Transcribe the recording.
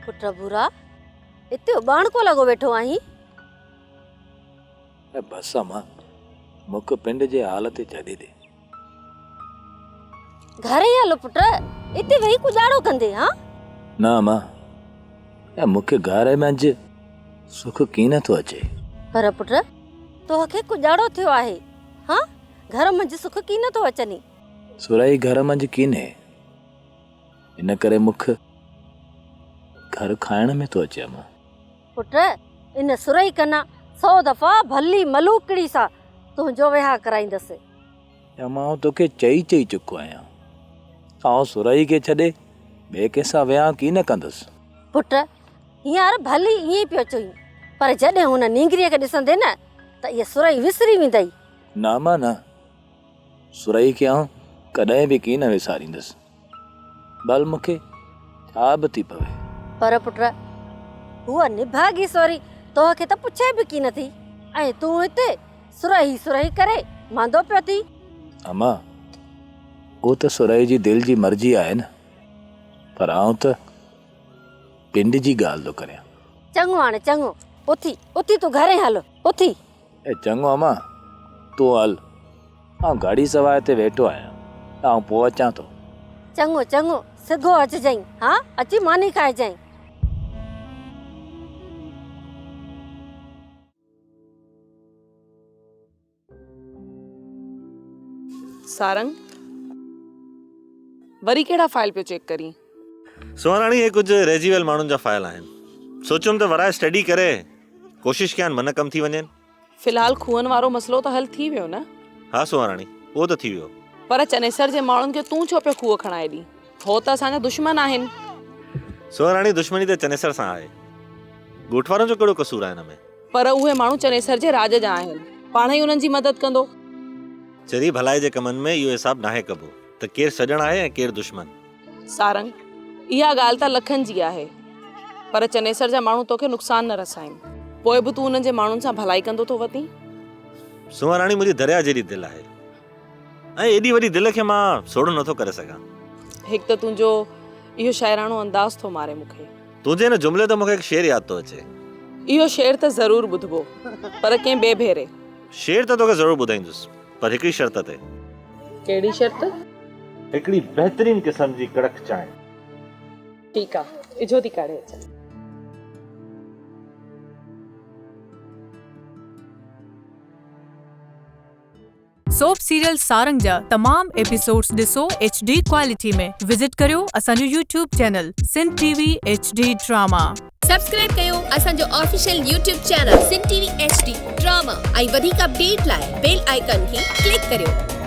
پٽ ڀورا، اتي اٻاڻڪو لڳو ويٺو آهين. اي بس امان، مون کي پنڊ جي حال تي ڇڏي ڏي. گهر ئي هل پٽ، اتي ويهي ڪجاڙو ڪندين ها؟ نه امان، اي مون کي گهر منجهه سک ڪين ٿو اچي. پر پٽ، توکي ڪجاڙو ٿيو آهي ها؟ گهر منجهه سک ڪين ٿو اچني. سرهي گهر منجهه ڪينهي. ان ڪري مک گهر کائڻ ۾ ٿو اچي امان. پٽ، ان سرهي ڪنا سو دفعا ڀلي ملوڪڙي سان تنهنجو ويهاء ڪرائيندس. امان آئون توکي چئي چئي چڪو آهيان ته آئون سرهي کي ڇڏي ٻئي ڪنهن سان ويهان ڪين ڪندس. پٽ، هينئر ڀلي ائين ئي پيو چئين، پر جڏهن هن نينگريء کي ڏسندين نه ته اها سرهي وسري ويندئي. نه امان نه، سرهي کي آئون ڪڏهن به ڪين وساريندس. ڀل مون کي ڇا به ٿي پوي. پر پٽ، هوء نڀاڳي سوري توهه کي ته پڇي به ڪين ٿي ۽ تون هتي سرهي سرهي ڪري ماندو پيو ٿين. اما، اهو ته سرهي جي دل جي مرضي آهي نه، پر آئون ته پنڊ جي ڳالهه ٿو ڪريان. چڱو هاڻي چڱو، اٿي، اٿي تون گهرين هل، اٿي. اي چڱو اما، تون هل. آئون گهڙي سوا هتي ويٺو آهيان، آئون پوء اچان ٿو. چڱو چڱو، سگهو اچجئين، ها، اچي ماني کائجئين. سارنگ، وري ڪهڙا فائل پيو چيڪ ڪرين؟ سونهن راڻي، هي ڪجهه رهجي ويل ماڻهن جا فائل آهن. سوچيم ته ورائي اسٽڊي ڪري ڪوشش ڪيان من ڪم ٿي وڃين. في الحال کوهن وارو مسئلو ته حل ٿي ويو نه؟ ها سونهن راڻي، اهو ته ٿي ويو. پر چنيسر جي ماڻهن کي تون ڇو پيو کوهه کڻائي ڏين؟ هو ته اسان جا دشمن آهن. سونهن راڻي، دشمني ته چنيسر سان آهي. ڳوٺ وارن جو ڪهڙو قصور آهي ان ۾؟ پر اهي ماڻهو چنيسر جي راڄ جا آهن. پاڻ ئي انهن جي مدد ڪندو. چري، ڀلائي جي ڪمن ۾ اهو حساب ناهي ڪبو ته ڪير سڄڻ آهي ۽ ڪير دشمن. سارنگ، اها ڳالهه ته لکن جي آهي، پر چنيسر جا ماڻهو توکي نقصان نه رسائين، پوء به تون انهن جي ماڻهن سان ڀلائي ڪندو ٿو وتين؟ سونهن راڻي منهنجي درياهه جيڏي دل آهي ۽ ايڏي وڏي دل کي مان سوڙهو نٿو ڪري سگهان. هڪ ته تنهنجو اهو شاعراڻو انداز ٿو ماري مون کي. تنهنجي هن جملي تي مون کي هڪ شعر ياد ٿو اچي. اهو شعر ته ضرور ٻڌبو، پر ڪنهن ٻئي ڀيري. شعر ته توکي ضرور ٻڌائيندس، پر هڪڙي شرط تي. ڪهڙي شرط؟ هڪڙي بهترين قسم جي ڪڙڪ چانهه. ٺيڪ آ، اجهو ٿي ڪاڙهي اچان. سوپ سيريل سارنگ جا تمام ايپيسوڊز ڏسو ايڇ ڊي ڪوالٽي ۾ وزٽ ڪريو اسان جو YouTube channel Sindh T V H D drama. Subscribe ڪيو اسان جو official YouTube channel Sindh T V H D drama ۽ وڌيڪ اپڊيٽ لاء بيل آئيڪان کي ڪلڪ ڪريو.